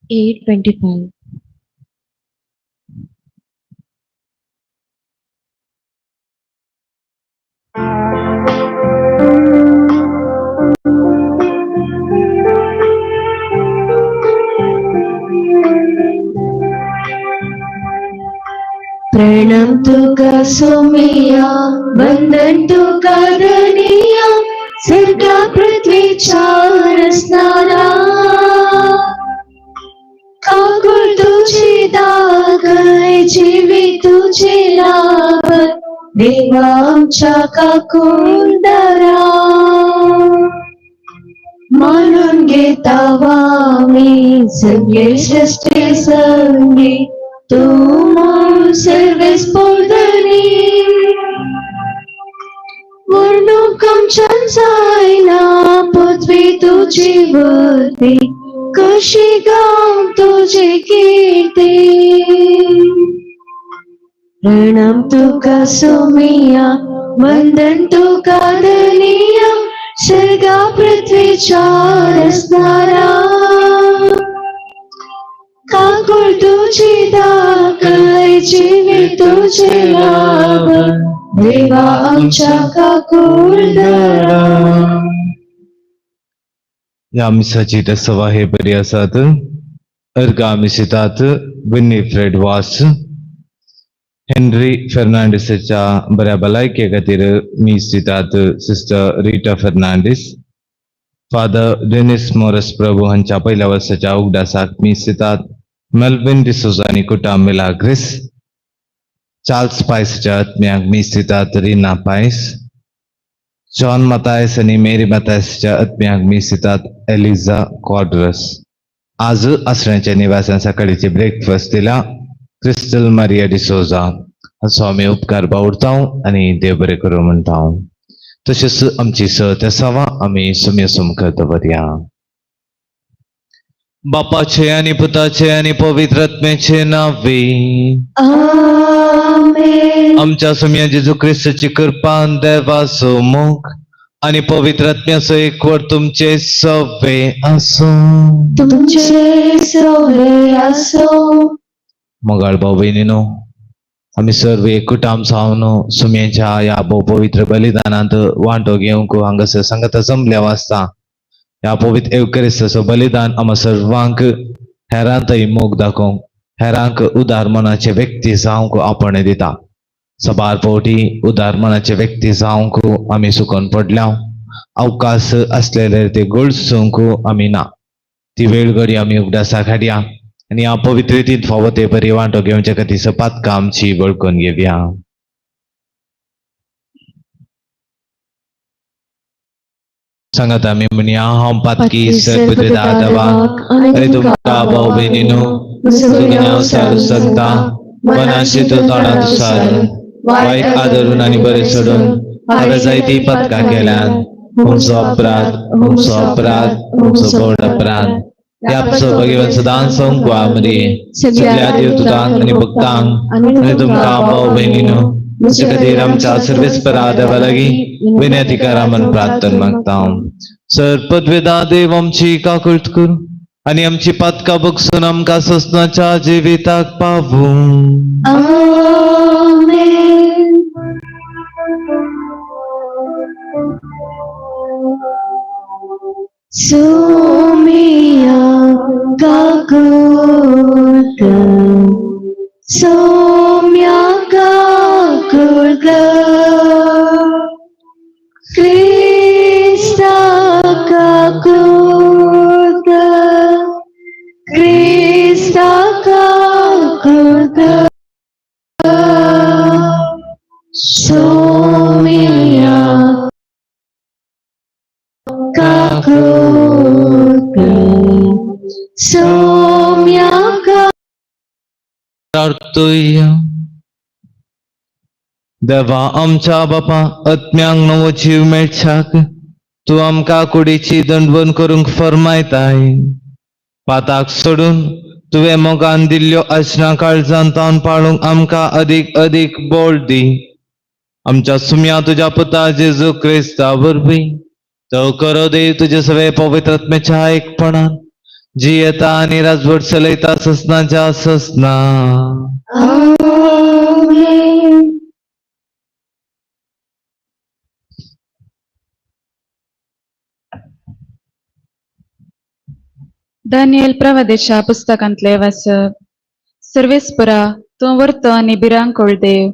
8:25. Pranam तुका सोमिया, वंदन तुका धनिया, स्वर्गा पृथ्वीच्या रचणारा. काकुळ तुझी दाखय, जीवी तुझे लाभ, देवा आमच्या काकुळ दरा. मानून घेता आमी सगळे सृष्टी संगी, तूं सर्वेस पोरधनी. वर्णूक आमच्यान जायना पृथ्वी तुजी वरती, कशी गावंक तुजी कीर्ती. प्रणाम तुका सोमिया, वंदन तुका धनिया, स्वर्गा पृथ्वीच्या रचणारा. काकुळ तुझी दाखय, जीवी तुझे लाभ, देवा आमच्या काकुळ दरा. ह्या मिसाची सवा हे बरी आसात. अर्घा मिसितात विनीफ्रेड वास हेनरी फेर्नांडीसाच्या बऱ्या भलायके खातीर मीस दितात sister Rita Fernandes. Father Denis Morris Prabhu हांच्या पयल्या वर्साच्या उगडासाक मीस दितात मेल्विन डिसोजा आनी कुटा मिलाग्रिस. चार्ल्स पायसच्या आत्म्याक मीस दितात रिना पायस. जॉन मतायस आनी मेरी मतायसच्या आत्म्याक मीस दितात एलिजा क्वाड्रस. आज आसऱ्यांच्या निवासान सकाळीचे ब्रेकफास्ट दिला क्रिस्टल मारिया डिसोजा हाचो आमी उपकार बावडता आनी देव बरें करूं म्हणटा. तशेंच आमची सत सवा आमी सुम्य सुमकर दवरया. बापाचे आनी पुताचे आनी पवित्र आत्म्याचे नावे. आमेन. आमच्या सुम्या जेजू क्रिस्ताची कृपा, देवाचो मोग आनी पवित्र आत्म्याचो एकवट तुमचे सवे आसूं. तुमचे सवे आसो. मोगाळ भाव भयणीनो, आमी सर्व एकूटाम जावन सुम्यांच्या ह्या भोव पवित्र बलिदानांत वांटो घेवंक हांगासर सांगता जमल्या वाचता. ह्या पवित्र एवकरिस्ताचो बलिदान आमा सर्वांक हेरांतय मोग दाखोवंक, हेरांक उदार मनाचे व्यक्ती जावंक आपण दिता. सबार फावटी उदार मनाचे व्यक्ती जावंक आमी सुकोन पडल्या. अवकाश असलेले ते गळसूंक आमी ना. ती वेळ घडी आमी उगडासाक हाडया आनी ह्या पवित्रेतींत फावो ते परी वांटो घेवचे खातीर सपातकां आमची वळखून घेवया. सांगात आमी म्हणया, हांव पातकी सर्वपिता देवाक आनी तुमकां भाव भयणीनो गुन्यांव सारू सांगता, मनाशी तोंडात सारून वायट आदरून आनी बरें सोडून हांवें जायतीं पदकां केल्यान. तुमचो अपराध, तुमचो अपराध, तुमचो व्हड अपराध. ह्या भगवान सदांच संकवा मरे सगळ्या देवदूतांक आनी भक्तांक आनी तुमकां भाव भयणीनो तुमचे खातीर आमच्या सर्वेस्परा देवा लागीं विनंती करा म्हण प्रार्थना मागता. सर पदवेदा देव आमची काकूळट करूं आनी आमची पातकां बगसून आमकां सोसनाच्या जिविताक पावूं. आमेन. सोमिया काकुळ कर, सोम्या काकुळ कर, क्रिस्ता काकुळ कर, क्रिस्ता काकुळ कर, सोमिया काकुळ कर, सोम्या प्रार्थुया. देवा आमच्या बापा, आत्म्यांक नवो जीव मेळच्याक तूं आमकां कुडीची दंडवण करूंक फर्मायताय. पाताक सोडून तुवें मोगान दिल्ल्यो आसना काळजान तावन पाळूंक आमकां अदीक अदीक बोळ दी. आमच्या सुम्या तुज्या पुता जेजू क्रिस्ता वरवीं तो करो देव तुजे सगळे पवित्र आत्म्याच्या एकपणान जियेता आनी राजवट चलयता ससनाच्या ससना. आमेन. दानियल प्रवादेच्या पुस्तकांतले वाचप. सर्वेस्परा, तूं वर्तो आनी भिरांकूळ देव,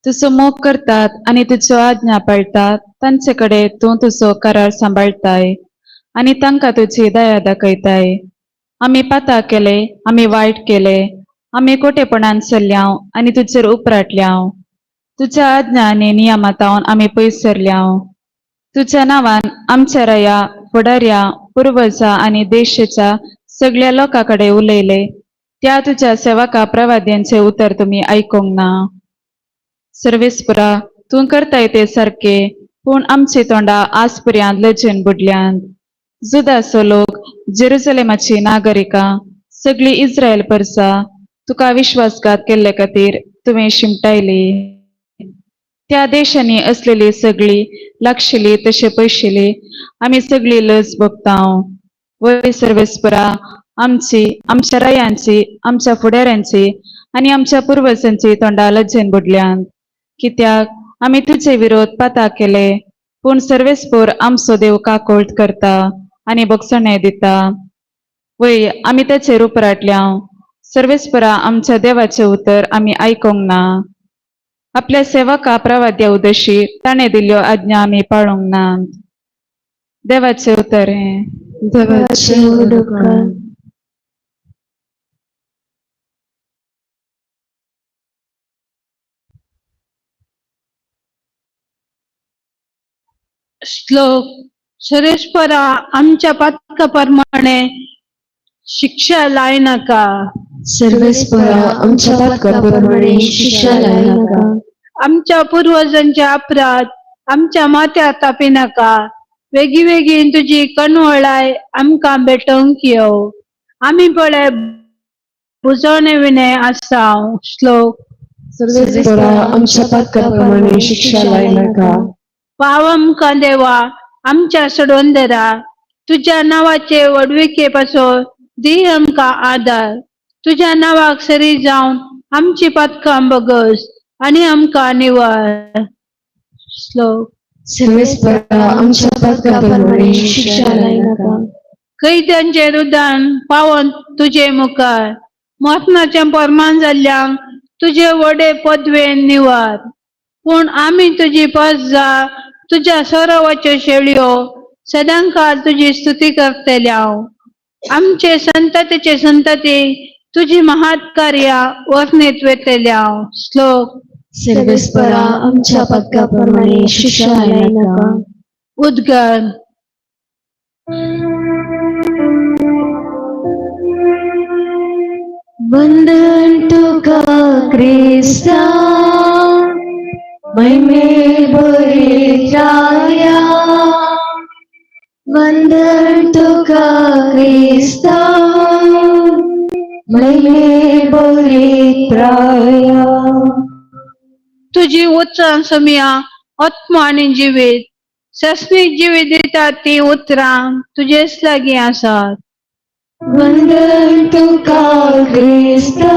तुजो मोग करतात आनी तुज्यो आज्ञा पाळटात तांचे कडेन तूं तुजो करार सांबाळताय आनी तांकां तुजी दया दाखयताय. आमी पाता केले, आमी वायट केले, आमी कोटेपणान चल्ल्याव आनी तुजेर उपराटल्याव. तुज्या आज्ञा आनी नियमांतावन आमी पयस सरल्याव. तुज्या नांवान आमच्या रया फुडाऱ्या पुर्वजा आनी देशाच्या सगळ्या लोकां कडेन उलयले त्या तुज्या सेवका प्रवाद्यांचे उतर तुमी आयकूंक ना. सर्वेस्परा, तूं करताय ते सारके, पूण आमची तोंडां आज पर्यंत लजेन बुडल्यांत. जुदाचो लोक, जेरुजलेमाची नागरिकां, सगळी इस्रायल परसा तुका विश्वासघात केल्ले खातीर तुवें शिमटायली. त्या देशांनी असलेली सगळी लागशिली तशे पयशिली आमी सगळी लज भोगतांव. वय सर्वेस्परा, आमची, आमच्या रायांची, आमच्या फुडाऱ्यांची आनी आमच्या पुर्वजांची तोंडां लजेन बुडल्यांत. कित्याक आमी तुजे विरोध पाता केले, पूण सर्वेस्पोर आमचो देव काकोळत करता आनी भोगसणें दिता. वय आमी ताचेर उपराटल्याव. सर्वेस्परा, आमच्या देवाचें उतर आमी आयकूंक ना. आपल्या सेवका प्रवाद्या उदशी ताणें दिल्ल्यो आज्ञा आमी पाळूंक नात. देवाचें उतर हें. देवाचें उपकार. श्लोक. सर्वेस्परा, आमच्या पातका प्रमाणे शिक्षा लायनाका. सर्वेस्परा, आमच्या पातकाप्रमाणे शिक्षा लायनाका. आमच्या पुर्वजांचे अपराध आमच्या माथ्यार तापिनाका. वेगीं वेगीन तुजी कणवळाय आमकां भेटोवंक येव. आमी पळय बुजवणे विणे आसाव. श्लोक. सर्वेस्परा, आमच्या पातकाप्रमाणे शिक्षा लायनाका. पाव आमकां देवा, आमच्या सोडवंदरा, तुज्या नांवाचे व्हडविके पासून दी आमकां आदार. तुज्या नांवाक सरी जावन आमची पातकां बगस आनी आमकां निवार. श्लोक. सर्वेस्परा, आमच्या पातकाप्रमाणे शिक्षा लायनाका. कैद्यांचे रुदान पावोन तुजे मुखार, मरणाचें परमान जाल्ल्यांक तुजे व्हडे पदवेन निवार. पूण आमी तुजी पजा, तुज्या सरोवाच्यो शेळयो सदांकाळ तुजी स्तुती करतल्याव. आमचे संततीचे संतती तुजी महात कार्यां वर्णीत वेतल्याव. श्लोक. सर्वेस्परा, आमच्या पातकाप्रमाणे शिक्षा लायनाका. उद्गार. वंदन तुका क्रिस्ता, महिमे बरिताया. वंदन तुका क्रिस्ता, महिमे बरित्राया. तुजी उतरां समिया आत्मो आनी जिवीत, सस्नीक जिवीत दितात ती उतरां तुजेच लागीं आसात. वंदन तुका क्रिस्ता,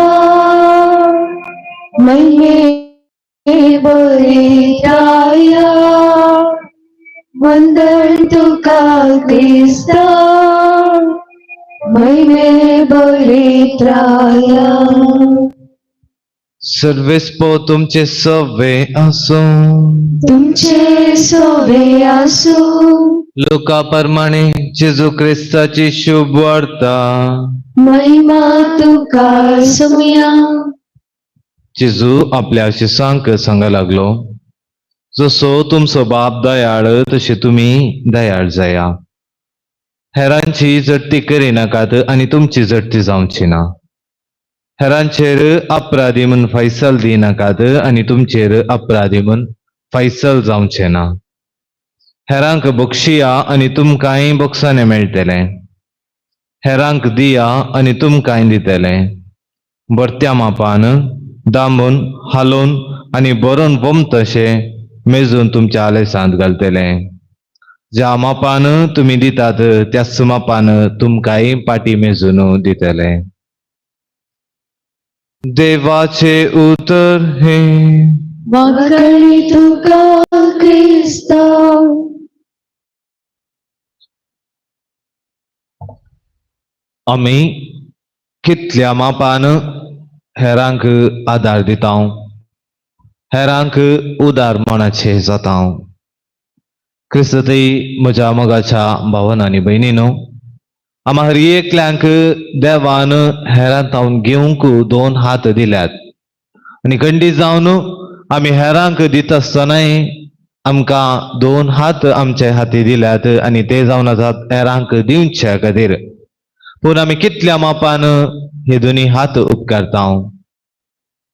महिमे बरिताया. वंदन तुका क्रिस्ता, महिमे बरित्राया. सर्वेस्पो तुमचे सवे आसूं. तुमचे सोवे आसूं. लोका प्रमाणे जेजू क्रिस्ताची शुभ वार्ता. महिमा तुका सुमया. जेजू आपल्या शिसांक सांगा लागलो, जसो तुमचो बाप दयाळ तशें तुमी दयाळ जाया. हेरांची जडती करिनाकात आनी तुमची जडती जावची ना. हेरांचेर अपराधी म्हूण फैसल दिनाकात आनी तुमचेर अपराधी म्हूण फैसल जावचें ना. हेरांक बक्षिया आनी तुमकांय बक्षाने मेळटलें. हेरांक दिया आनी तुमकांय दितलें. बरत्या मापान दामून हालोवन आनी बरोवन बोम तशें मेजून तुमच्या आलेसांत घालतलें. ज्या मापान तुमी दितात त्याच मापान तुमकांय पाटी मेजून दितले. देवाचे उतर हे. वाकणी तुका क्रिस्ता. आमी कितल्या मापान हेरांक आदार दिता, हेरांक उदार मनाचे जाता. क्रिस्तय म्हज्या मोगाच्या भावन आनी भयणीनो, आमा हर एकल्यांक देवान हेरां घेवंक दोन हात दिल्यात आनी गंडी जावन आमी हेरांक दिता आसतनाय आमकां दोन हात आमचे हाती दिल्यात आनी ते जावन आसात हेरांक दिवचे खातीर. पूण आमी कितल्या मापान हे दोनी हात उपकारता,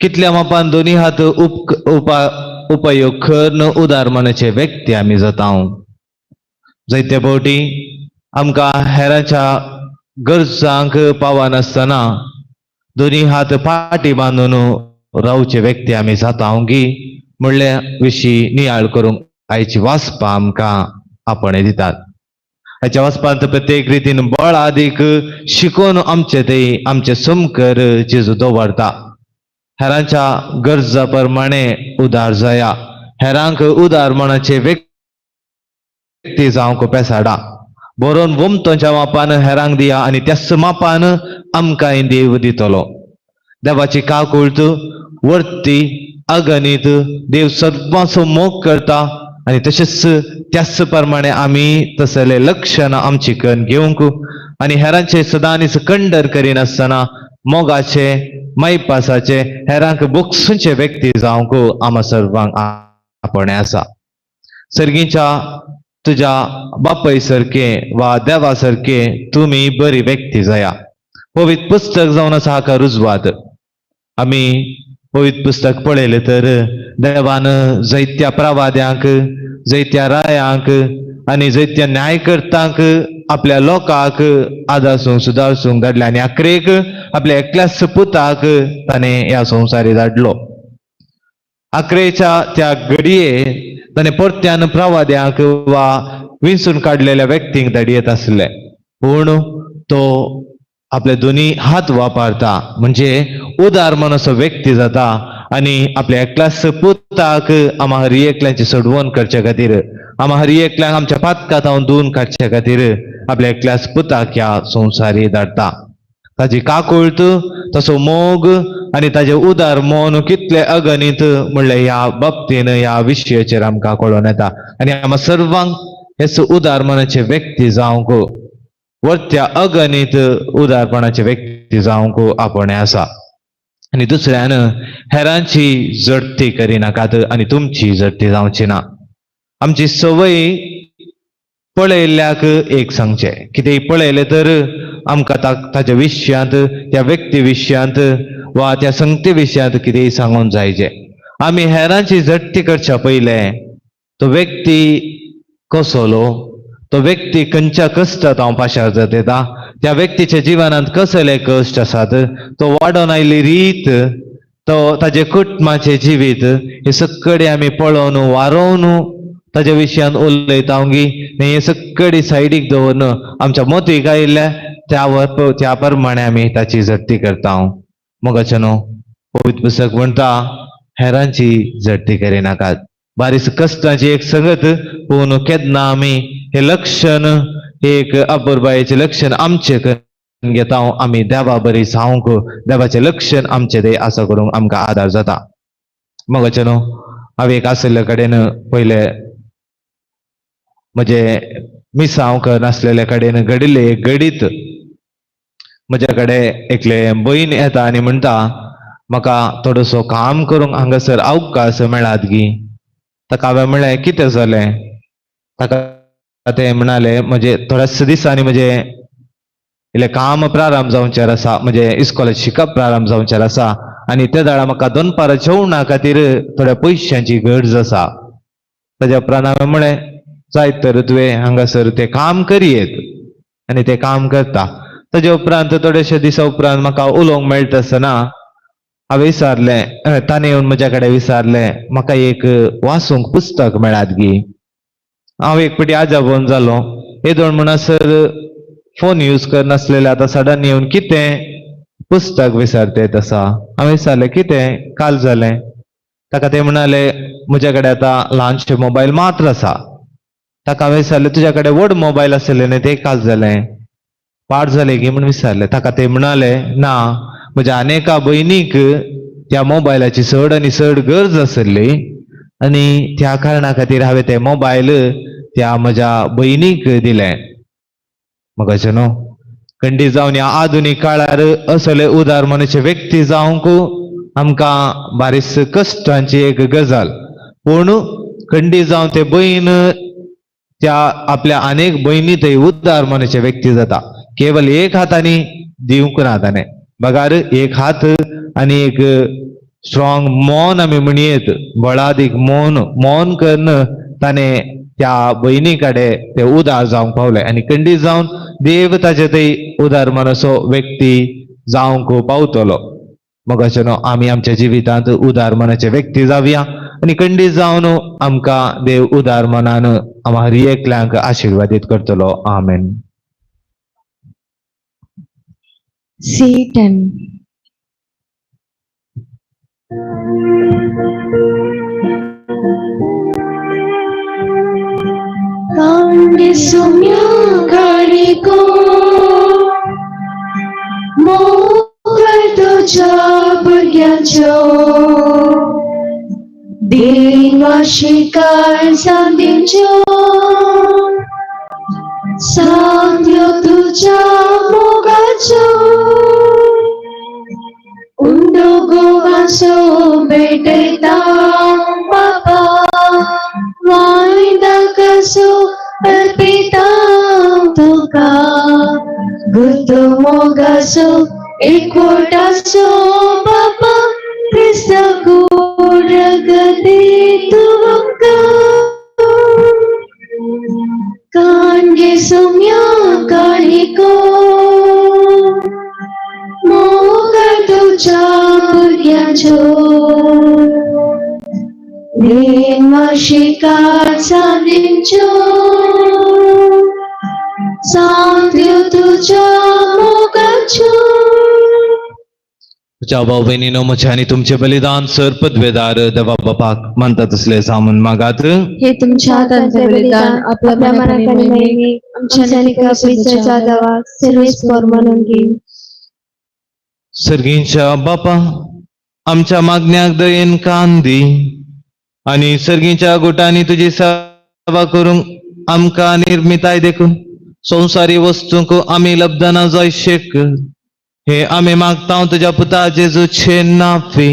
कितल्या मापान दोनी हात उपयोग करून उदार मनाचे व्यक्ती आमी जाता. जायते फावटी आमकां हेरांच्या गरजांक पावनासतना दोनी हात फाटी बांदून रावचे व्यक्ती आमी जाता गी म्हणल्या विशीं नियाळ करूंक आयची वाचपां आमकां आपणे दितात. हाच्या वाचपांत प्रत्येक रितीन बळादीक शिकोवन आमचे ते आमचे समकर जेजू दवरता. हेरांच्या गरजा प्रमाणे उदार जाया, हेरांक उदार मनाचे व्यक्ती जावंक पेसाडा बरोवन वमतोच्या मापान हेरांक दिया आनी त्याच मापान आमकांय देव दितलो. देवाची काकुळट वर्ती अगणीत देव सर्वांचो मोग करता आनी तशेंच त्याच प्रमाणे आमी तसले लक्षणां आमची करून घेवंक आनी हेरांचे सदांच कंडर करिनासतना मोगाचे मायपासाचे हेरांक बोगसूचे व्यक्ती जावंक आमा सर्वांक आपणें आसा. सर्गीच्या तुज्या बापय सारके वा देवा सारके तुमी बरी व्यक्ती जाया. पवित्र पुस्तक जावन आसा हाका रुजवात. आमी पवित्र पुस्तक पळयलें तर देवान जैत्या प्रवाद्यांक, जैत्या रायांक आनी जैत्या न्यायकर्तांक आपल्या लोकांक आदासूंक सुदारसूंक धाडले आनी आखरेक आपल्या एकल्याच पुताक ताणें ह्या संवसारी धाडलो. आखरेच्या त्या घडये ताणें परत्यान प्रवाद्यांक वा विंचून काडलेल्या व्यक्तींक धाडयेत आसले, पूण तो आपले दोनी हात वापरता म्हणजे उदार मनाचो व्यक्ती जाता आनी आपल्या एकल्याच पुताक आमा हर एकल्यांची सोडवण करचे खातीर, आमा हर एकल्यांक आमच्या पातकां धुवन काडचे खातीर आपल्या एकल्याच पुताक ह्या संवसारी धाडटा. ताजी काकुळट, तसो मोग आनी ताजें उदार मन कितले अगणीत म्हणल्यार ह्या बाबतीन ह्या विशयाचेर आमकां कळोन येता आनी आमा सर्वांक हेच उदार मनाचे व्यक्ती जावंक वर्त्या अगणीत उदारपणाचे व्यक्ती जावंक आपणें आसा. आनी दुसऱ्यान हेरांची जडती करिनाकात आनी तुमची जडती जावची ना. आमची संवय पळयल्ल्याक एक सांगचें, कितेंय पळयलें तर आमकां ताच्या विशयांत, त्या व्यक्ती विशयांत वा त्या संगती विशयांत कितेंय सांगून जायचें. आमी हेरांची झडटी करच्या पयलें तो व्यक्ती कसलो, तो व्यक्ती खंयच्या कश्टांत हांव पाशार जात येता, त्या व्यक्तीच्या जिवनांत कसले कश्ट आसात, तो वाडोवन आयिल्ली रीत, तो ताजे कुटुंबाचें जिवीत, हे सगळे आमी पळोवन वारोवन ताज्या विशयान उलयता गी हे सगळे सायडीक दवरून आमच्या मोतीक आयिल्ल्या त्या प्रमाणे आमी ताची झडटी करता. मोगाचे न्हू पवित्र पुस्तक म्हणटा हेरांची झडटी करिनाकात. बारीस कश्टांची एक संगत, पूण केन्ना आमी हे लक्षण एक अपुरबायेचें लक्षण आमचें करून घेता, आमी देवा बरी जावंक देवाचें लक्षण आमचें तें आसा करूंक आमकां आदार जाता. मोगाचे न्हू हांवें एक आशिल्ले कडेन पयले म्हजें मिसांव नासलेले कडेन घडिल्लें एक घडीत. म्हज्या कडेन एकले भयण येता आनी म्हणटा म्हाका थोडोसो काम करूंक हांगासर अवकाश मेळात गी. ताका हांवें म्हणलें कितें जालें? ताका ते म्हणाले म्हजे थोड्याच दिसांनी म्हजें इल्लें काम प्रारंभ जावचें आसा, म्हजें इस्कॉलाचें शिकप प्रारंभ जावचें आसा आनी ते वेळार म्हाका दनपारां जेवणा खातीर थोड्या पयशांची गरज आसा. ताज्या उपरांत हांवें म्हणलें जायत तर तुवें हांगासर तें काम करयेत आनी तें काम करता. ताज्या उपरांत थोडेशे दिसा उपरांत म्हाका उलोवंक मेळटा आसतना हांवें विचारलें, ताणें येवन म्हज्या कडेन विचारलें म्हाका एक वाचूंक पुस्तक मेळात गी. हांव एक पटी आजाबोन जालो. येदोळ म्हणसर फोन यूज करनासलेले, आतां सडन येवन कितें पुस्तक विसरते आसा. हांवें विचारलें कितें काल जालें? ताका ते म्हणाले म्हज्या कडेन आतां ल्हानशे मोबायल मात्र आसा. ताका हांवें विचारलें तुज्या कडेन व्हड मोबायल आसलें न्ही, तें काल जालें, पाड जालें गी म्हूण विचारलें. ताका ते म्हणाले ना, म्हज्या अनेका भयणीक त्या मोबायलाची चड आनी चड गरज आसली आनी त्या कारणा खातीर हांवें तें मोबायल त्या म्हज्या भयणीक दिलें. मगाचें न्हू खंडीत जावन ह्या आधुनीक काळार असले उदार मनाचे व्यक्ती जावंक आमकां बारीस कश्टांची एक गजाल. पूण खंडीत जावन ते भयण त्या आपल्या अनेक भयणी थंय उदार मनाचे व्यक्ती जाता. केवल एक हातांनी दिवंक ना ताणें, बगार एक हात आनी एक स्ट्रॉंग मौन आमी म्हणयेत, बळादीक मौन, मौन करून ताणें त्या भयणी कडेन ते उदार जावंक पावले आनी खंडीत जावन देव ताचे थंय उदार मनाचो व्यक्ती जावंक पावतलो. मग अशें न्हू आमी आमच्या जिवितांत उदार मनाचे व्यक्ती जावया आनी खंडीत जावन आमकां देव उदार मनान आमकां हर एकल्यांक आशिर्वादीत करतलो. आमेन. C10. कांडे सुम्या काळिको मोग तुझ्या भुरग्यांच्यो देवाशिकार सांदिच्यो सांद्यो तुझ्या मोगाच्यो उंडो गोवासो भेटयता बाबा वायदा कसो अर्पिता तुका गुर्तो मोगासो एकवटासो बाबा क्रिस्त गती तुमका कांगे सुम्या काळिको मोग तुझ्या भुरग्यांच्यो देवाशिकार सांदिच्यो सांद्यो तुझ्या मोगाच्यो. तुझ्या भाऊ बहिणीनो, म्हजें आनी तुमचें बलिदान सर पदवेदार देवा बापाक मानता तसलें सामून मागात. हे तुमच्या हातांचे बलिदान आपल्या मनाक आनी महिमेक, आमच्या आनी पवित्रच्या देवाक सर्वेस्पर म्हणून घे. सर्गींच्या बापा, आमच्या मागण्याक दयेन कान दी आनी सर्गींच्या गुटांनी तुजी सेवा करूंक आमकां निर्मिताय देखून संवसारी वस्तूंक आमी लब्धना जाय शेक, हे आमी मागता तुज्या पुता जेजूचे नाफी.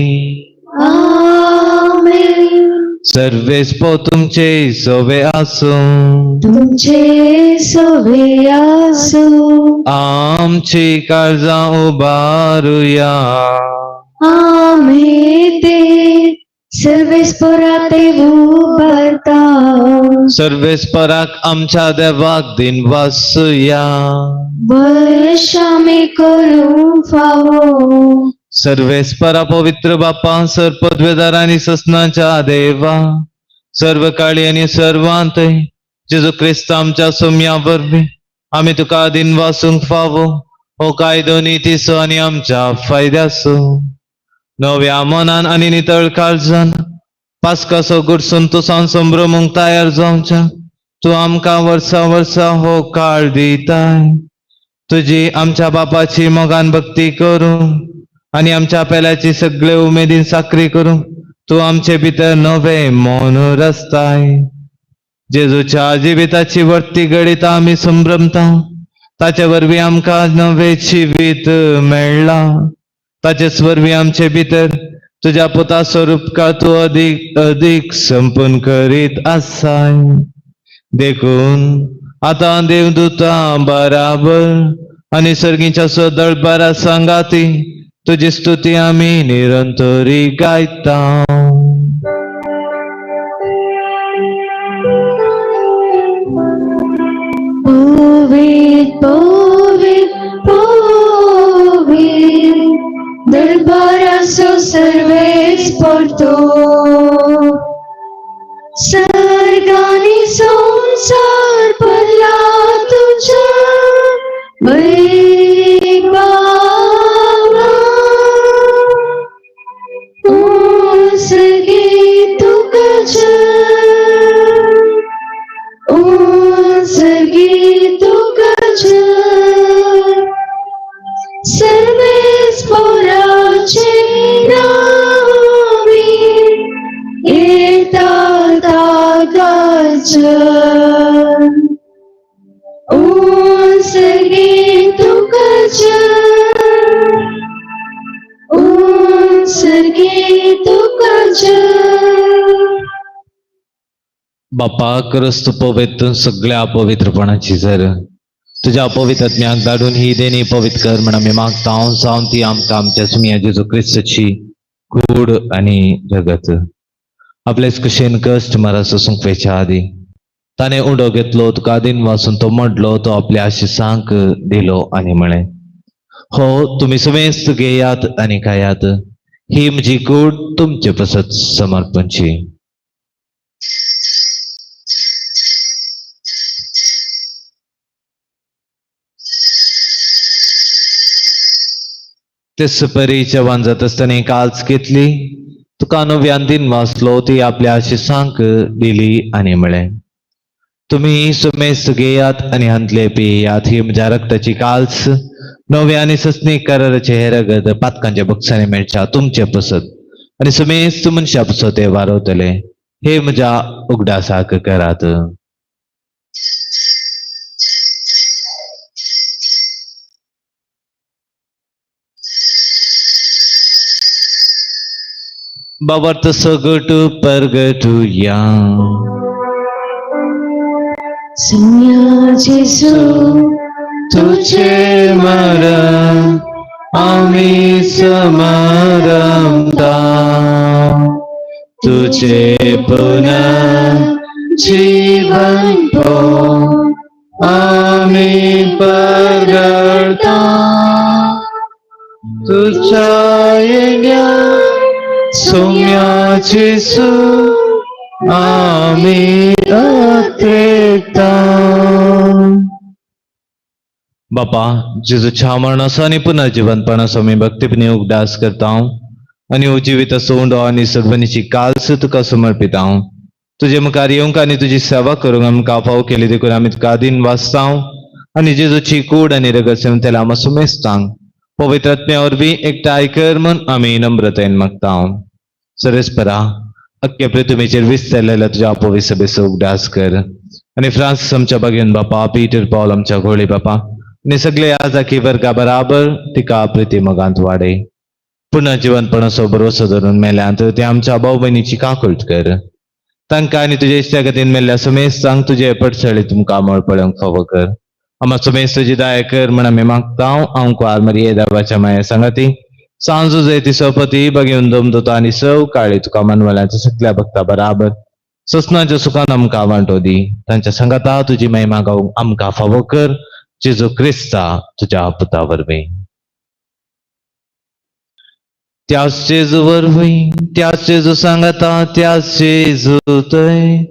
आमेन. सर्वेस्पो तुमचे सवे आसूं. तुमचे सवे आसूं. आमची काळजां उबारुया. आम्ही ते सर्वेस्परा ते उबारता. सर्वेस्पराक आमच्या देवाक दिन वासुया. वर्षामी करूं फावो. सर्वेस्परा पवित्र बापा, सर पदवेदार आनी ससनाच्या देवा, सर्व काळी आनी सर्वांत जेजू क्रिस्त आमच्या सोम्या वरवीं आमी तुका दिन वासूंक फावो हो कायदो नितीचो आनी आमच्या फायद्याचो. नव्या मनान आनी नितळ काळजान पास्काचो गुडसून तुसान संभ्रमूंक तयार जावच्या तूं आमकां वर्सा वर्सा हो काळ दिताय. तुजी आमच्या बापाची मोगान भक्ती करूं आनी आमच्या पेल्याची सगळे उमेदीन साकरी करूं तूं आमचे भितर नवे मौन रचताय. जेजूच्या जिविताची वर्ती घडीत आमी संभ्रमता, ताचे वरवीं आमकां नवें जिवीत मेळ्ळां. ताचेच वरवीं आमचे भितर तुज्या पुता स्वरूपकार तूं अदीक अदीक संपूर्ण करीत आसाय. देखून आतां देवदूतां बराबर आनी सर्गीच्या सदळबारा सांगाती तुजी स्तुती आमी निरंतरी गायता. पवित पवित पवित दरबारासो सर्वेस्पर तो सर्गानी संसारी बाबा उंसगी तुका जय, उंसगी तुका जय, सर्वेस्पोराचे नावी येता ताका जय, उंसगी तुका जय, उंसगी तुका जय. बापा करस तूं पवित्र सगळ्या अपवित्रपणाची जर तुज्या अपवित्रज्ञाक धाडून ही देणी पवित्र कर म्हण आमी मागता जावन ती आमकां आमच्या सुमया जेजू क्रिस्ताची कूड आनी रगत. आपलेच कुशेन कश्ट मारा सोसूंक वेच्या आदी ताणें उडो घेतलो, तुका दिन वासून तो मोडलो, तो आपल्या आशिसांक दिलो आनी म्हळें, हो तुमी समेस्त घेयात आनी खायात, ही म्हजी कूड तुमचे पसत समर्पणची. तेच परी जेवण जाता आसतना काल्स घेतली, तुका नव्यान दिन वाचलो, ती आपल्या आशिसांक दिली आनी म्हळें, तुमी सुमेस्त घेयात आनी हांतले पियात, ही म्हज्या रक्ताची काल्स नव्या आनी सस्नी कराराचे हे रगत पातकांच्या बक्षांनी मेळच्या तुमचे पसत आनी सुमेस्त मनशा पसत हे वारवतले, हे म्हज्या उगडासाक करात. बाबर्त सगट परगटुया. सुम्या जेजू तुझे मरण आम्ही समारंभता, तुझे पुनः जीवन पो आम्ही परगडता, तुझ्या येण्या सुम्या जेजू आम्ही अत्रेता. बापा जेजूच्या मरणाचो आनी पुनर्जिवनपणाचो आमी भक्तीपणी उगडास करता आनी उजिवीत सोंडो आनी सर्वनीची काल्स तुका समर्पिता. तुजे मुखार येवंक आनी तुजी सेवा करूंक आमकां फाव केली देखून आमी तुका आदीन वाचता आनी जेजूची कूड आनी रगत सेवतेल्या आमा सुमेस्तांक पवित्र आत्म्या वरवीं एकठांय कर म्हूण आमी नम्रतायेन मागता. सरेस्परा अख्खे पृथ्वीचेर विस्तारलेल्या तुज्या पवित्र सभेचो उगडास कर आनी फ्रांसीस आमच्या बागेन बापा, पीटर पावल आमच्या घोळी बापा आनी सगळे आजाकी वर्गा बराबर तिका प्रिती मोगांत वाडय. पुनः जिवनपणाचो भरवसो धरून मेल्यांत ते आमच्या भाव भयणीची काकूट कर, तांकां आनी तुजे इश्टागतीन मेल्ल्या सुमेस्तांक तुजे पडसळे तुमकां मळ पळोवंक फावो कर. आमा सुमेस्त तुजी दया कर म्हण आमी मागता. आमकां मरिये देवाच्या माया सांगाती सांजू जैती सोपती बघेवन दमदतो आनी सव काळी तुका मनवल्याच्या सगळ्या भक्ता बराबर ससनाच्या सुखान आमकां वांटो दी. तांच्या सांगाता तुजी महिमा गावंक आमकां फावो कर, जेजू क्रिस्ता तुज्या पुता वरवीं. त्याच जेजू वरवीं, त्याच जेजू सांगाता, त्याच जेजू थंय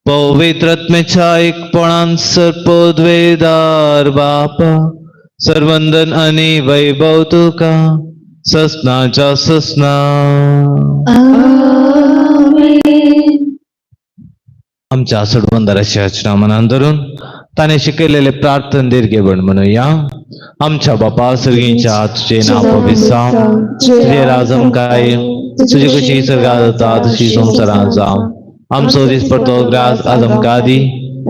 पवित्र आत्म्याच्या एकपणान सर्पोद्वेदार बापा सर्वंदन आनी वैभव तुका ससनाच्या ससना. आमेन. आमच्या सडवंदराच्या रचना मनान धरून ताणें शिकयलेले प्रार्थन दीर्घेबण म्हणूया. आमच्या बापा सर्गींच्या, तुझे नांव पवित्र जावं, तुझे राज आमकां येवं, तुजी कशी स्वर्गात जाता तशी संवसारांत जावं. आमचो दीस पडतो ग्रास आज आमकां दी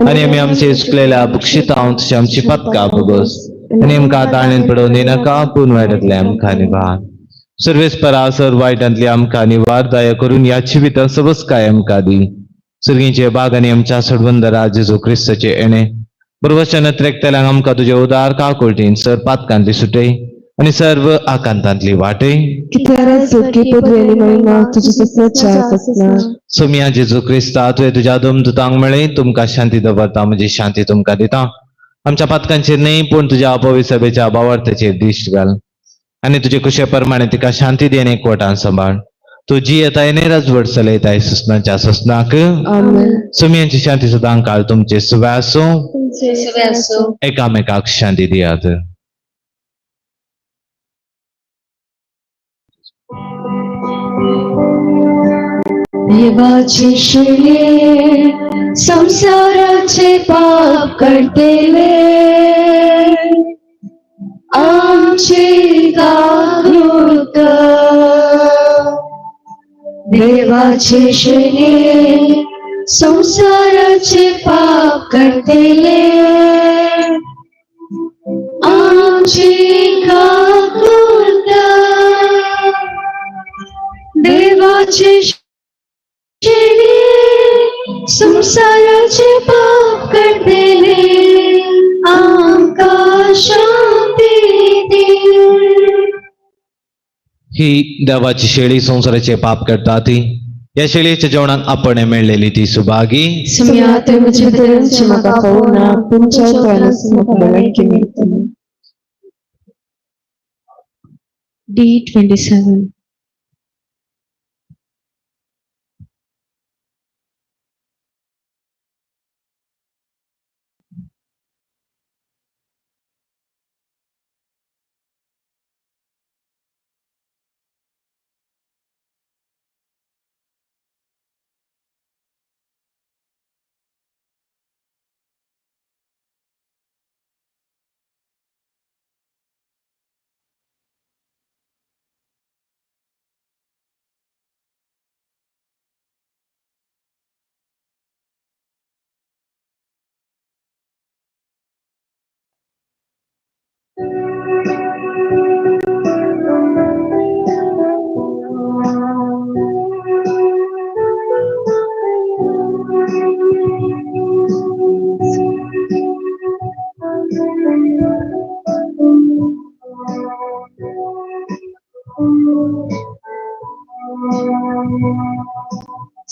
आनी आमी आमचे चुकलेल्या बक्षितांव तशी आमची पदकां भोगोस आनी आमकां ताळणेन पडोवन दिनाका, पूण वायटांतले आमकां निवार. सर्वेस्परा सर वायटांतली आमकां निवार दया करून ह्या जिवितांत सबस काय आमकां दी. सर्गीचे बाग आनी आमच्या सडवंदरा जेजू क्रिस्ताचे येणे बरोबर त्रेकतल्यांक आमकां तुजे उदार काकुळटीन सर पातकांतली सुटय आनी सर्व आकांतांतली वाटय. कित्याक सुखी पदवी आनी महिमा तुजी ससनाच्या ससना. सोमिया जेजू क्रिस्ता, तुवें तुज्या दमदूतांक म्हळें, तुमकां शांती दवरता, म्हजी शांती तुमकां दिता. आमच्या पातकांचेर न्हय पूण तुज्या अपवी सभेच्या भावार्थाचेर दिश्ट घाल आनी तुजे कुशे प्रमाणे तिका शांती दी आनी एकवटान सांबाळ. तूं जियेताय आनी राजवट चलयताय ससनाच्या ससनाक. आमेन. सुमयांची शांती सदां काळ तुमचे सुवे आसूं. तुमचे एकामेकाक शांती दियात. देवाचे शिले संसाराचे पाप करतेले आमची जागृत देवाचे शिले संसाराचे पाप करतेले आमची जागृत देवाचे शिले संसाराचे पाप करतेले आमकां शांती दी. ही देवाची शेळी संवसाराचे पाप करता ती या शेळीच्या जेवणाक आपण मेळलेली ती सुभागी. सुम्या ते म्हजे भितरची म्हाका पळोवना तुमच्या उपरांत म्हाका भलायकी मेळटली. D27.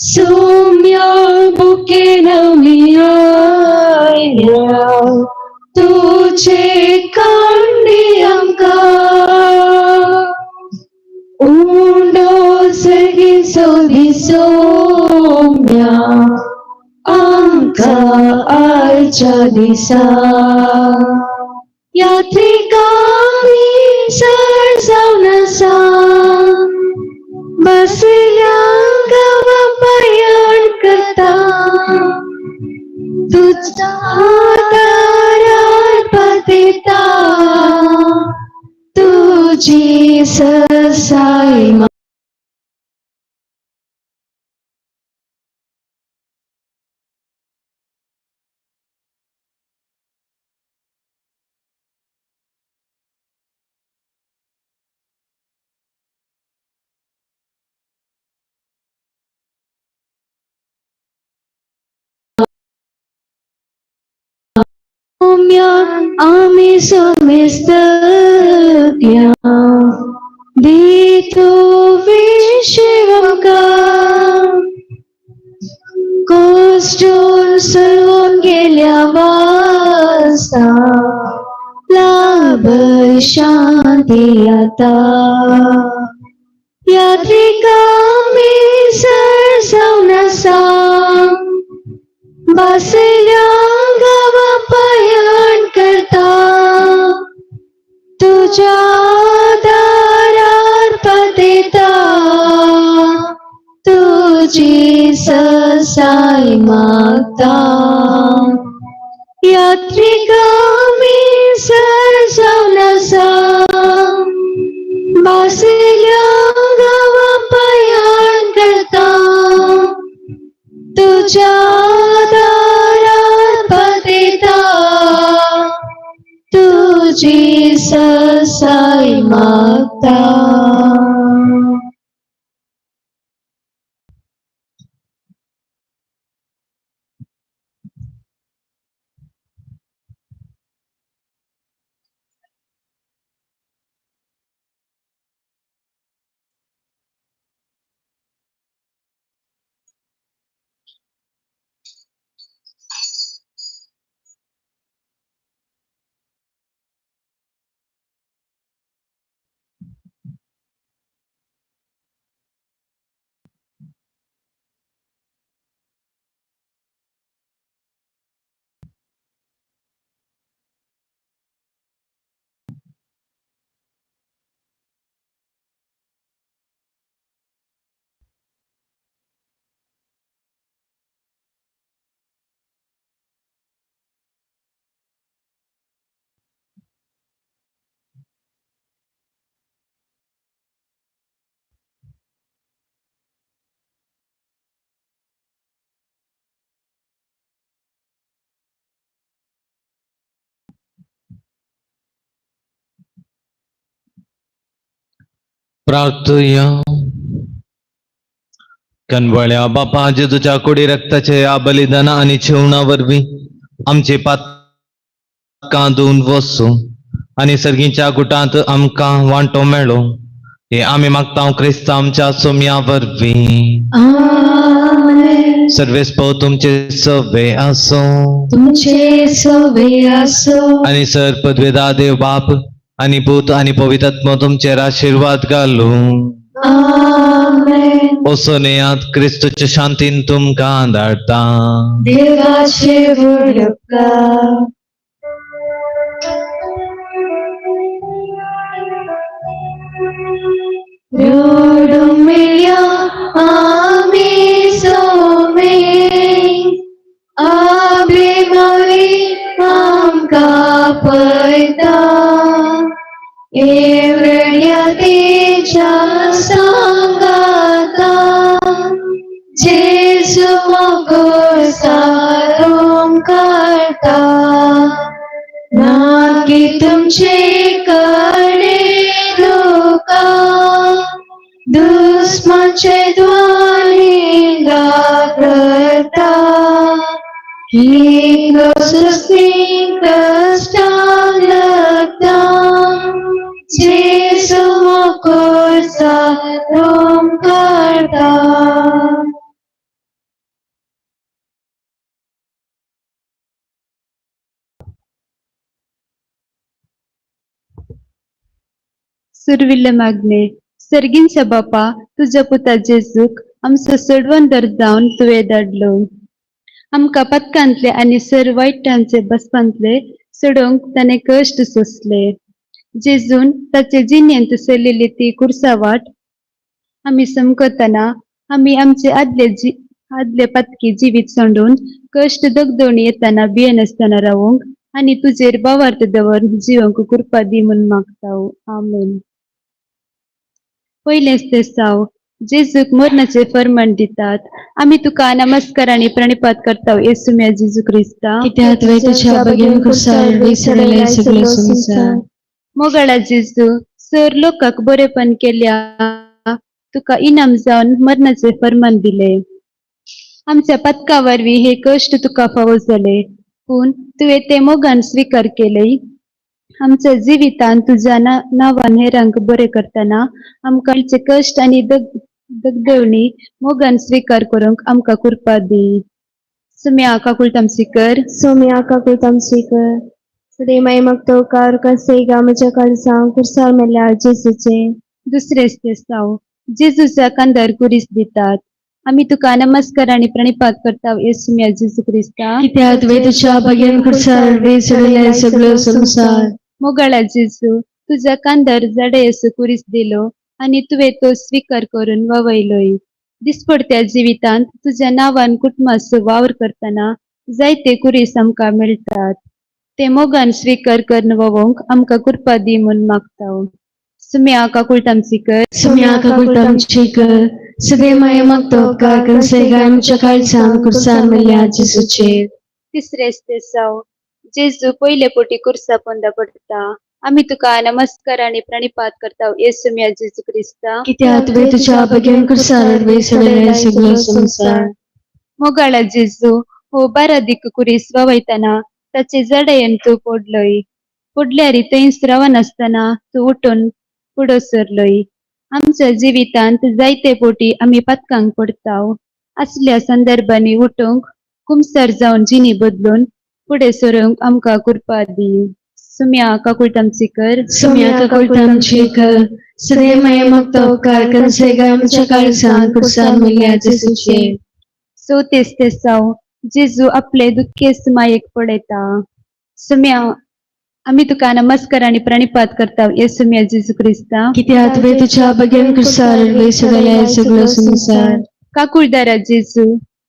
Soumya बुके नमिया तुझे कांडी आमकां उंडो सगी सोदी सौम्या आमकां आयच्या दिसा यात्रिकांनी सर जावन आसा बसल्या गांवा पयाण करता तुझ्या दारार पातेता तुझी ससाई आमी समेस्तया दितो विश्वमका कोस्टून सलवून गेल्या वासता लाभ शांती आता यात्रिका मी सर जावन आसा बसल्या गांवा पयाण करता तुझ्या दारार पातेता तुझी ससाई मागता यात्रिका मी सर जावन आसा बसल्या गांवा पयाण करता तुझ्या दारार पातेता तुझी ससाई मागता. प्रार्थया. कनवळ्या बापा जेजूच्या कुडी रक्ताचे या बलिदान आनी जेवणा वरवीं आमचे पातकां धुवन वचूं आनी सर्गीच्या गुटांत आमकां वांटो मेळो हे आमी मागता क्रिस्त आमच्या सोम्या वरवीं. आमेन. सर्वेस्पो तुमचे सवे आसूं. तुमचे सवे आसो. आनी सर पदवेदा देव बाप आनी पूत आनी पवित्र तुमचेर आशिर्वाद घालूं. आमेन. वचून येयात, क्रिस्तूच्या शांतीन तुमकां धाडटा. देवाचे व्हड उपकार. रडूंक मेळया आमी सोमे, आबे मावी आमकां पळयता, एवढ्या तेच्या सांगाता, जेजू मोगो सारोंक काडटा, ना की तुमचे कडे लोका, दुस्माचे द्वारे करता, ही सुस्ती कष्टाक लागता, जेजू मोगो सारोंक काडटा. सुरविल्ले मागणे. सर्गींच्या बापा, तुज्या पुता जेजूक आमचो सोडवणदार जावन तुवें धाडलो. आमकां पथकांतले आनी सर वायटांचे बसपांतले सोडोवंक ताणें कश्ट सोंसले. जेजून ताचे जिणेंत चलिल्ली ती कुर्सा वाट आमी समकतना आमी आमचे आदले जी आदले पातकी जिवीत सोडून कश्ट दगदोवणी येतना भियेनासतना रावूंक आनी तुजेर भावार्थ दवरून जिवंक कृपा दी म्हूण मागता. आमेन. पयलेंच तेसाव. जेजूक मरणाचे फर्मान दितात. आमी तुका नमस्कार आनी प्रणिपात करता, येसू म्या जेजू क्रिस्ता. कित्याक तुवें तुज्या बगेन कुर्सार वयर सगळो संवसार. मोगाळा जेजू, सर लोकांक बरेपण केल्या तुका इनाम जावन मरणाचे फर्मान दिले. आमच्या पथका वरवीं हे कश्ट तुका फावो जाले, पूण तुवें ते मोगान स्विकार केले. आमच्या जिवितान तुज्या नांवान हेरांक बरें करतना आमकां आमचे कश्ट आनी दगदवणी मोगान स्विकार करूंक आमकां कृपा दी. सुम्या काकुळटाम स्वीकर. सोम्या काकुळटाम स्वीकर. सदैव मागतो उपकार कसे म्हज्या काळजां कुर्सार मेल्ल्या जेजूचे. दुसरें तेसाव. जेजूच्या कांदार कुरीस दितात. आमी तुका नमस्कार आनी प्रणिपात करता, येसू म्या जेजू क्रिस्ता. कित्याक तुवें तुज्या बगेन कुर्सार वयर सगळो संवसार. मोगाळा जेजू, तुज्या कांदार जाडे कुरीस दिलो आनी तुवें तो स्विकार करून वावयलोय. दिसपडत्या जिवितांत तुज्या नांवान कुटुंबाचो वावर करतना जायते कुरीस आमकां मेळटात. ते मोगान स्विकार करून वावोवंक आमकां कृपा दी म्हूण मागता. सुम्या काकुळटाम स्वीकर. सुम्या काकुळटाम स्वीकर. सदैव मागतो उपकार कसे आमच्या काळजां कुर्सार मेल्ल्या जेजूचेर. तिसरें तेसाव. जेजू पयले पोटी कुर्सा पोंदा पडटा. आमी तुका नमस्कार आनी प्रणिपात करता, येसू म्या जेजू क्रिस्ता. कित्याक तुवें तुज्या बगेन कुर्सार वयर सगळो संवसार. मोगाळा जेजू, हो बारादीक कुरीस वावयतना ताचे जडयेन तूं पडलोय. पडल्यार थंयच रावनासतना तूं उठून फुडो सरलोय. आमच्या जिवितांत जायते पोटी आमी पातकांक पडता. असल्या संदर्भांनी उठूंक, कुमसार जावन जिणी बदलून फुडें सरूंक आमकां कृपा दी. सुम्या काकुळटाम स्वीकर. सुम्या काकुळटाम स्वीकर. सदैव मागतो उपकार कसे आमच्या काळजां कुर्सार मेल्ल्या जेजूचेर. चवथें तेसाव. जेजू आपले दुख्खेस्त मायेक पळयता. सुम्या आमी तुका नमस्कार आनी प्रणिपात करता, येसू म्या जेजू क्रिस्ता. कित्याक तुवें तुज्या बगेन कुर्सार वयर सगळो संवसार. काकुळदारा जेजू,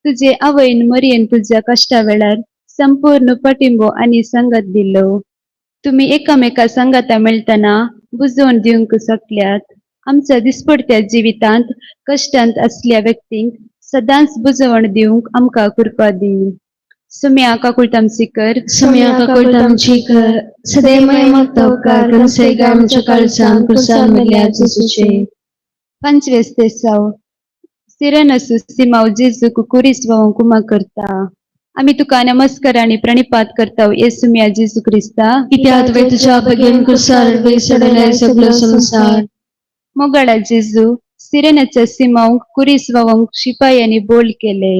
तुजे आवयन मरियेन तुज्या कश्टा वेळार संपूर्ण पाठिंबो आनी संगत दिलो. तुमी एकामेका संगाता मेळटना बुजोवन दिवंक शकल्यात. आमच्या दिसपडत्या जिवितांत कश्टांत असल्या व्यक्तींक सदांच बुजवण दिवंक आमकां कृपा दी. सुम्या काकुळटाम स्वीकर. सुम्या काकुळटाम स्वीकर. सदैव मागतो उपकार कसे आमच्या काळजां कुर्सार मेल्ल्या जेजूचेर. पंचवीस तेसाव सिरेनसू सिमाव जेजूक कुरीस व्हांवूंक कुमा करता. आमी तुका नमस्कार आनी प्रणिपात करता येसू मिया जेजू क्रिस्ता. कित्याक तुवें तुज्या बगेन कुर्सार सोडयलाय सगळो संवसार. मोगाळा जेजू, सिरेनाच्या सिमावंक कुरीस व्हांवूंक शिपायांनी बोल केले.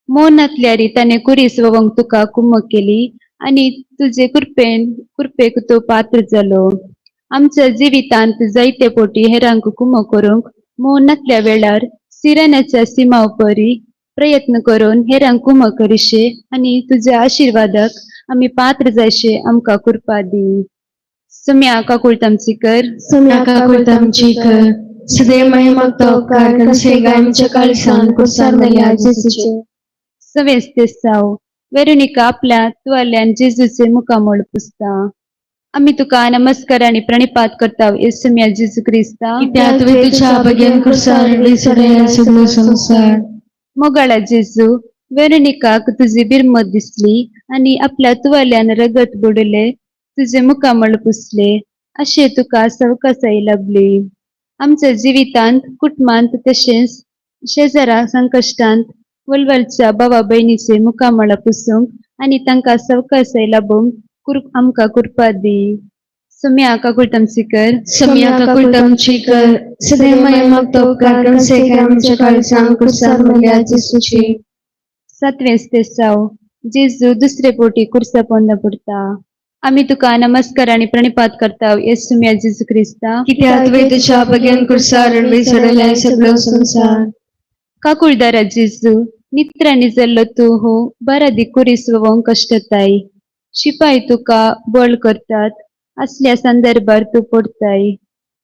मौन नातल्यारी ताणें कुरीस व्हांवूंक तुका कुमक केली आनी तुजे कृपेन कृपेक तो पात्र जालो. आमच्या जिवितांत जायते पोटी हेरांक कुमक करूंक मौन नातल्या वेळार सिरेनाच्या सिमाव परी प्रयत्न करून हेरांक कुमक करिशे आनी तुज्या आशिर्वादाक आमी पात्र जायशे आमकां कृपा दी. सुम्या काकुळटामची कर. सुम्या काकुळटामची कर. सदैव मागता उपकार कन्सेगा आमच्या काळसान कुर्सार मेल्या जेजूचे. सवेस तेसाव वेरोनिका आपल्या तुवाल्यान जेजूचे मुखामळ पुसता. आमी तुका नमस्कार आनी प्रणिपात करता येसू मिया जेजू क्रिस्ता. कित्याक तुवें तुज्या बगेन कुर्सार सोडयलाय सगळो संवसार. मोगाळा जेजू, वेरोनिकाक तुजी बिरमत दिसली आनी आपल्या तुवाल्यान रगत बुडले तुजे मुखामळ पुसले अशें तुका सवकासाय लाबली. आमच्या जिवितांत कुटुंबांत तशेंच शेजारा संकश्टांत वलवलच्या भावा भयणीचे मुखामळा पुसूंक आनी तांकां सवकासाय लाबोवंक आमकां कृपा दी. सुम्या काकुळटामची कर. सम्या काकुळटामची कर. सदैव मागता उपकार कन्सेगा आमच्या काळसान कुर्सार मेल्या जेजूचे. सातवें तेसाव जेजू दुसरे पोटी कुर्सा पोंदा पडटा. आमी तुका नमस्कार आनी प्रणिपात करता येसू मिया जेजू क्रिस्ता. कित्याक तुवें तुज्या बगेन कुर्सार सोडयलाय सगळो संवसार. काकुळदारा जेजू, नित्राणी जाल्लो तूं हो बारादी कुरीस व्हांवंक कश्टताय. शिपाय तुका बळ करतात असल्या संदर्भार तूं पडताय,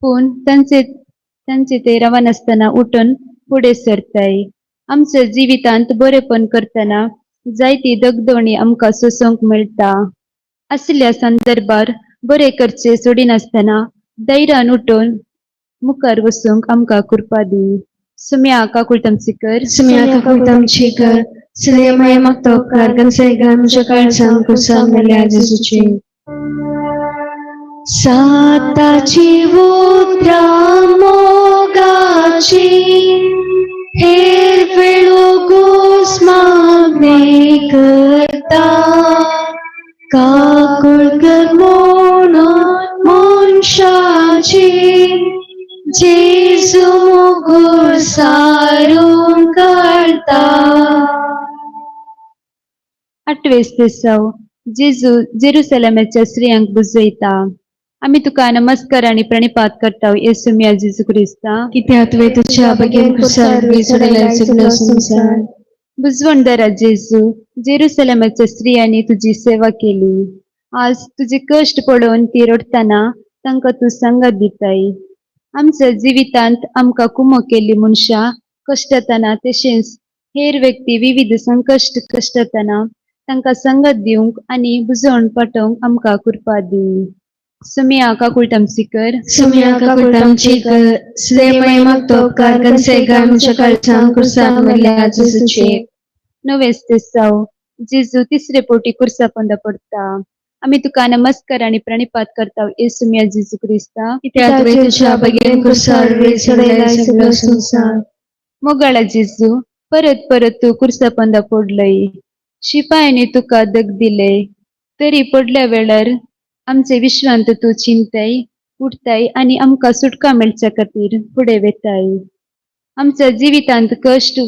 पूण तांचे तांचे ते रावनासतना उठून फुडें सरताय. आमच्या जिवितांत बरेपण करतना जायती दगदवणी आमकां सोंसूंक मेळटा. असल्या संदर्भार बरें करचें सोडिनासतना धैर्यान उठून मुखार वचूंक आमकां कृपा दी. सुम्या काकुळटामची कर. सुम्या काकुळटामची कर. सदैव मागता उपकार कन्सेगा आमच्या काळसान कुर्सार मेल्या जेजूचे. साताची उतरां मोगाची हेर वेळो गोस मागणे करता काकुळ कर म्हणून मनशाची जेजू मोगूर सारून काडता. आठवें तेसाव जेजू जेरुसलेमाच्या स्त्रियांक बुजयता. आमी तुका नमस्कार आनी प्रणिपात करता येसू मिया जेजू क्रिस्ता. कित्याक तुवें तुज्या बगेन कुर्सार सोडयलाय सगळो संवसार. बुजवणदारा जेजू, जेरुसलेमाच्या स्त्रियांनी तुजी सेवा केली. आज तुजे कश्ट पळोवन ती रडटना तांकां तूं सांगात दिताय. आमच्या जिवितांत आमकां कुमक केल्ली मनशां कश्टतना तशेंच हेर व्यक्ती विविध संकश्ट कश्टतना तांकां संगत दिवंक आनी बुजवण पाठोवंक आमकां कृपा दी. सुम्या काकुळटामची कर. सुम्या काकुळटामची कर. सदैव मागता उपकार कन्सेगा आमच्या काळसान कुर्सार मेल्या जेजूचे. नवें तेसाव जेजू तिसरे पोटी कुर्सा पोंदा पडटा. आमी तुका नमस्कार आनी प्रणिपात करता येसू मिया जेजू क्रिस्ता. कित्याक तुवें तुज्या बगेन कुर्सार सोडयलाय सगळो संवसार. मोगाळा जेजू, परत परत तूं कुर्सा पोंदा पडलय. शिपायांनी तुका दग दिले तरी पडल्या वेळार आमचे विश्वांत तूं चिंताय उठताय आनी आमकां सुटका मेळच्या खातीर फुडें वेताय. आमच्या जिवितांत कश्ट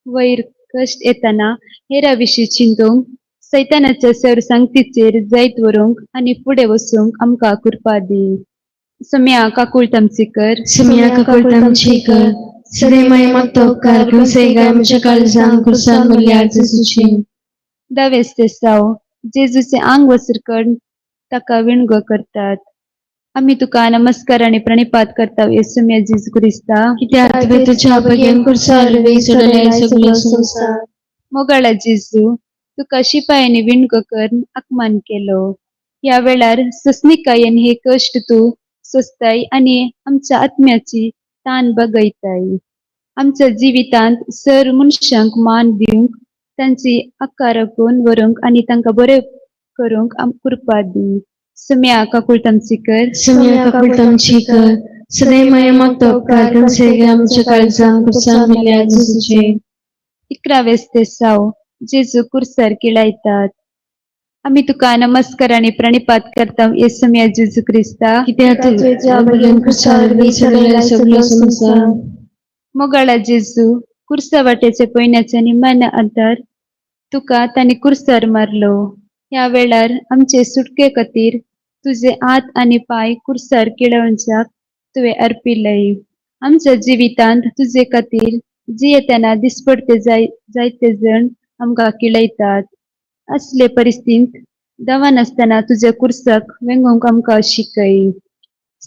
वैर कश्ट येतना हेरा विशीं चिंतूंक सैतानाच्या सर सांगतीचेर जैत व्हरूंक आनी फुडें वचूंक आमकां कृपा दी. सुम्या काकुळटामची कर. सुम्या काकुळटामची कर. सदैव मागता उपकार कन्सेगा आमच्या काळसान कुर्सार मेल्या जेजूचे. दावें तेसाव जेजूचे आंग वसर करून ताका विणगो करतात. आमी तुका नमस्कार आनी प्रणिपात करता येसू मिया जेजू क्रिस्ता. कित्याक तुवें तुज्या बगेन कुर्सार सोडयलाय सगळो संवसार. मोगाळा जेजू, तुका शिपायांनी विणगो करून अपमान केलो. ह्या वेळार सोंसणीकायेन हे कश्ट तूं सोंसताय आनी आमच्या आत्म्याची तान बगयताय. आमच्या जिवितांत सर मनशांक मान दिवंक तांची आकार राखून व्हरूंक आनी तांकां बरें करूंक कृपा दी. सुम्या काकुळटामची कर. सुम्या काकुळटामची कर. सदैव माया मागतो उपकार कन्सेगा आमच्या काळजांत कुर्सान मेल्या जेजूचे. 11वें स्तेसांव जेजू कुर्सार किळायतात. आमी तुका नमस्कार आनी प्रणिपात करता येसुम्या जेजू क्रिस्ता. कित्याक तुवें बेगीन कुर्सा वरवीं चडयलाय सगलो संवसार. मोगाळा जेजू, कुर्सा वाटेच्या पयण्याच्या निमाण्या अंतर तुका तांणी कुर्सार मारलो. ह्या वेळार आमचे सुटके खातीर तुजे हात आनी पांय कुर्सार किळोवच्याक तुवें अर्पिलय. आमच्या जिवितांत तुजे खातीर जियेतना दिसपडते जायते जण आमकां किळयतात. असले परिस्थितींत दवनासतना तुज्या कुर्साक वेंगोवंक आमकां शिकय.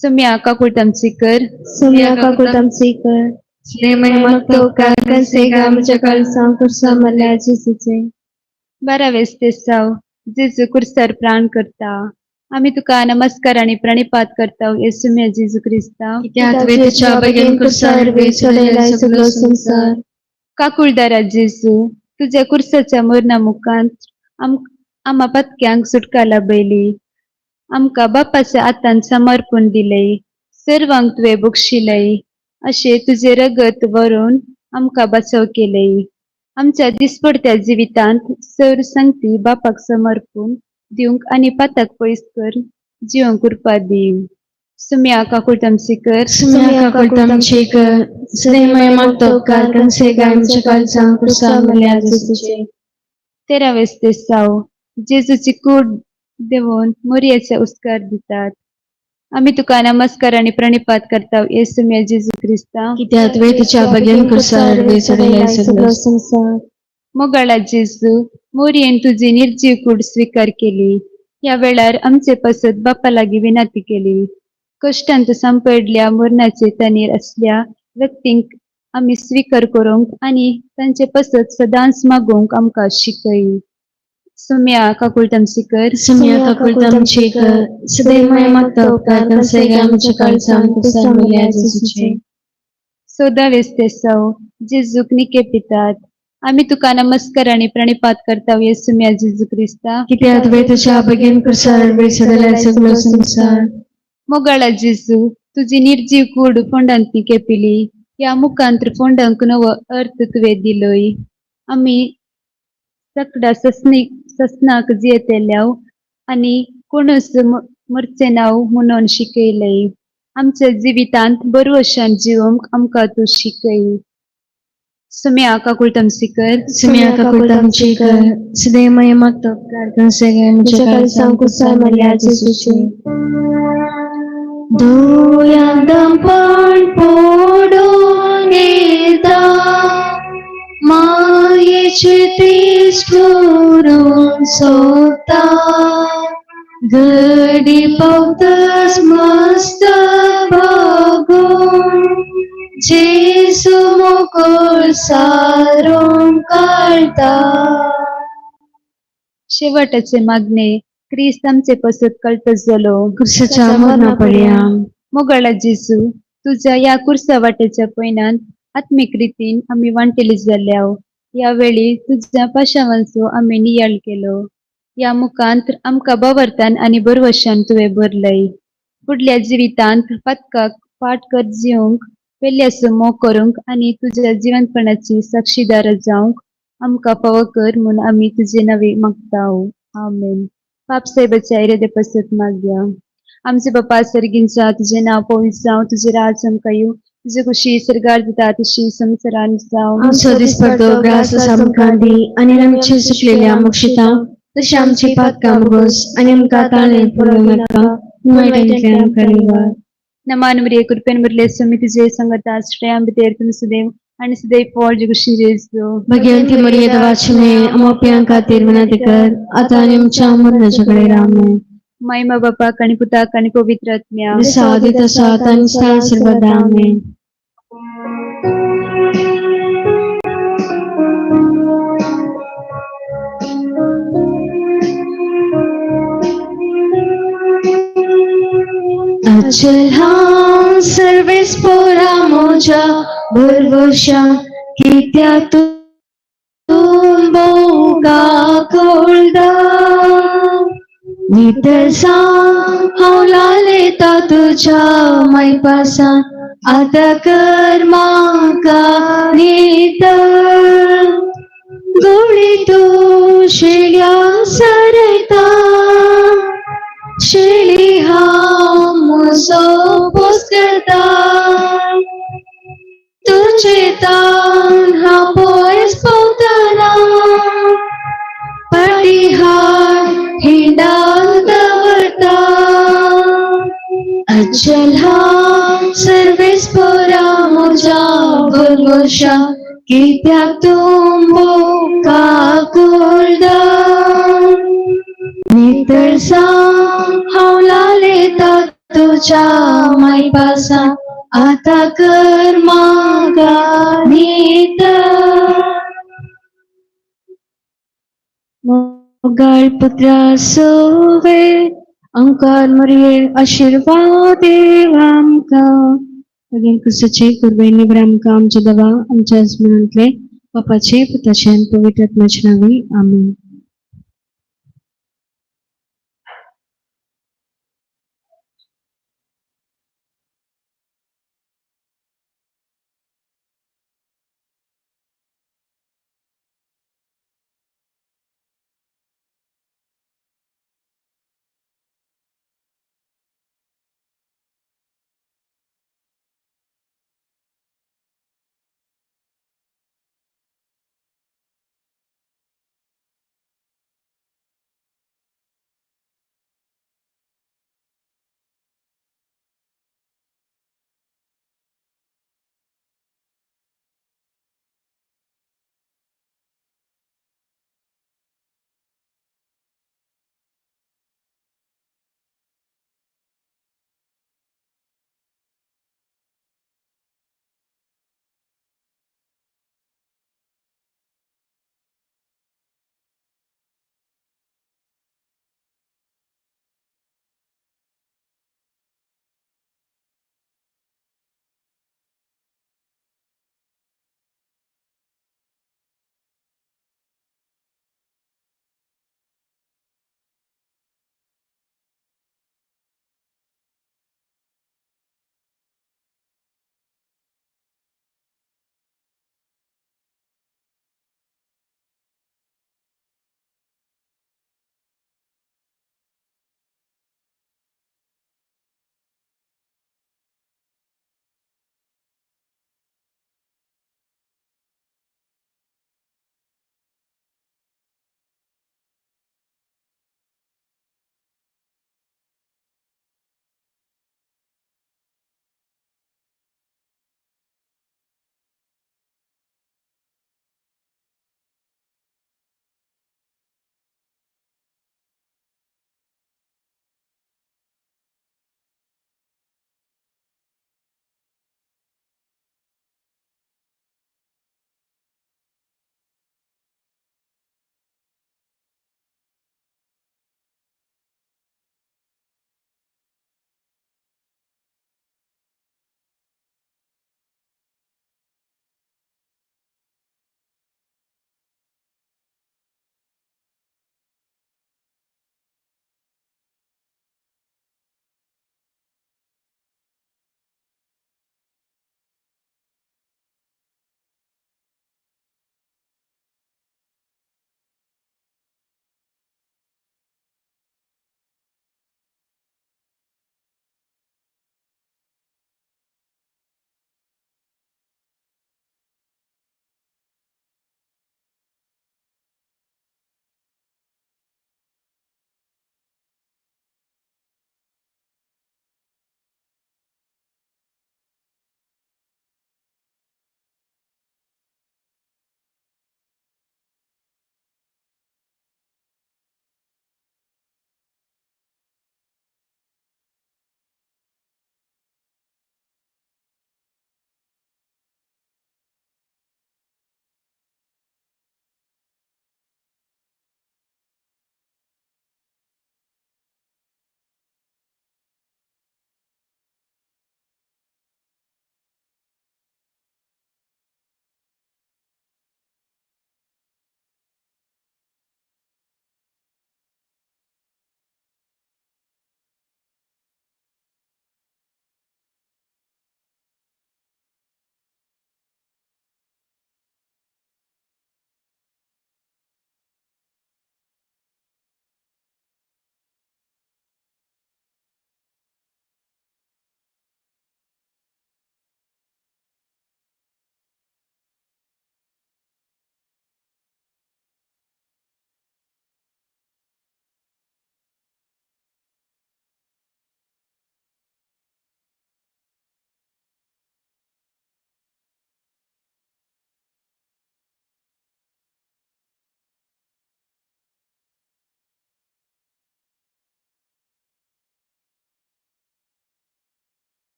सुम्या काकूट आमची कर. सुम्या काकूट आमची कर. सदैव माया मागतो उपकार कन्सेगा आमच्या काळजांत कुर्सान मेल्या जेजूचे. 12वें स्तेसांव जेजू कुर्सार प्राण करता. आमी तुका नमस्कार आनी प्रणिपात करता येसुम्या जेजू क्रिस्ता. कित्याक तुवें तुज्या बेगीन कुर्सा वरवीं चडयलाय सगलो संवसार. काकुळदारा जेजू, तुज्या कुर्साच्या मरणा मुखांत आमा पातक्यांक सुटका लाभयली. आमकां बापाच्या हातान समर्पण दिलय. सर्वांक तुवें बक्षिलय. अशें तुजें रगत व्हरून आमकां बचाव केलय. आमच्या दिसपडत्या जिवितांत सर संगती बापाक समर्पून दिवंक आनी पाताक पयस कर जिवंक कृपा दी. सुम्या काकूट आमची कर. सुम्या काकूट आमची कर. सदैव माया मागतो उपकार कन्सेगा आमच्या काळजांत कुर्सान मेल्या जेजूचे. 13वें स्तेसांव जेजूची कूड देवोन मोरयेचे उस्कार दितात. आमी तुका नमस्कार आनी प्रणिपात करता येसुम्या जेजू क्रिस्ता. कित्याक तुवें तुज्या बेगीन कुर्सा वरवीं चडयलाय सगलो संवसार. मोगाळा जेजू, मोरयेन तुजी निर्जीव कूड स्वीकार केली. ह्या वेळार आमचे पासत बापा लागीं विनंती केली. कश्टांत सांपडल्या मरणाचे तणीर असल्या व्यक्तींक आमी स्वीकार करूंक आनी तांचे पासत सदांच मागूंक आमकां शिकय. सुम्या काकूट आमची कर. सुम्या काकूट आमची कर. सदैव माया मागतो उपकार कन्सेगा आमच्या काळजांत कुर्सान मेल्या जेजूचे. 14वें स्तेसांव जेजूक निके पितात. आमी तुका नमस्कार आनी प्रणिपात करता येसुम्या जेजू क्रिस्ता. कित्याक तुवें तुज्या बेगीन कुर्सा वरवीं चडयलाय सगलो संवसार. मोगाळा जेजू, तुजी निर्जीव कूड फोंडांत निके पिली. ह्या मुखांत फोंडांक नवो अर्थ तुवें दिलोय. आमी सकडा ससनाक जियेतल्याव आनी कोणूच मरचे नाव म्हणून शिकयलय. आमच्या जिवितांत बरवशान जिवंक आमकां तूं शिकय. सुम्या काकूट आमची कर. सुम्या काकूट आमची कर. सदैव माया मागतो उपकार कन्सेगा आमच्या काळजांत कुर्सान मेल्या जेजूचे. दोळ्यांत पण पडून येता मायेचे तेज करून सोदता घडी पावतच मस्त भागून जेजू मोकळ सारून काडता. शेवटाचे मागणे क्रिस्त आमचे पसत कळतच जालो. कुर्साच्या मरणा पडया. मोगाळा जेजू, तुझ्या ह्या कुर्सा वाटेच्या पयणांत आत्मीक रितीन आमी वांटेली जाल्याव. ह्या वेळी तुझ्या पाशावांचो आमी नियाळ केलो. ह्या मुखांत आमकां बावरतान आनी बरवशान तुवें भरलय. फुडल्या जिवितांत पातकाक फाट कर जिवंक पेल्याचो मोग करूंक आनी तुज्या जिवंतपणाची साक्षीदार जावंक आमकां फावो कर म्हूण आमी तुजे नांवी मागताव. आमेन. पाप साहेबाच्या इरादे पसत मागया. आमचे बापा सर्गींचा तुजें नांव पवित्र जावं, तुजें राज आमकां येवं, तुजे कुशी सर्गार जाता तशी संवसारांत जावं. आमचो दिसपडतो ग्रास आमकां दी आनी आमचे सुकलेल्या मोक्षिता तशें आमची पातकां भोगोस आनी आमकां ताणें पुरोवं नाका वायटांतल्यान आमकां निवार. नमान मरिये, कृपेन भरले स्वामी तुजे संगता, श्रेयां भितर तुमी सदैव आनी सदैव पोळ जुगुशी जेजू. भगवंती मरिये देवाची माय, आमोप्यां खातीर विनंती कर आतां आनी आमच्या मरणाच्या कडेन. आमेन. महिमा बापाक आनी पुताक आनी पवित्र आत्म्या. जसो आदी तसो आतां आनी सदां सर्वदा. आमेन. अचल हांव सर्वेस पोरा मोजा भरवशा कित्याक तूं भोगा कोळदा नितळसाण हांव लालेता तुज्या मायपासान आतां कर म्हाका नितळ गोळी तूं शेळ्या सरयता शेळी हांव म्हजो पोस करता तुजे तान हांव पयस पावतना पाटी हाड हिंडाक दवरता अचल हांव सर्वेस पोरा म्हज्या भरवशा कित्याक तूं काकुळदा नितळसाण हांव लालेता तुज्या मायपासान आतां कर म्हाका नितळ मोगाळ पुत्रा सोवे अंकार मोरये आशिर्वाद देव आमकां मागीर क्रिस्ताचे कुर्बेनी बरें आमकां आमच्या देवा आमच्या आसमानांतले बापाचे पुताचे आनी पवित्र आत्म्याचे नांवी आमेन.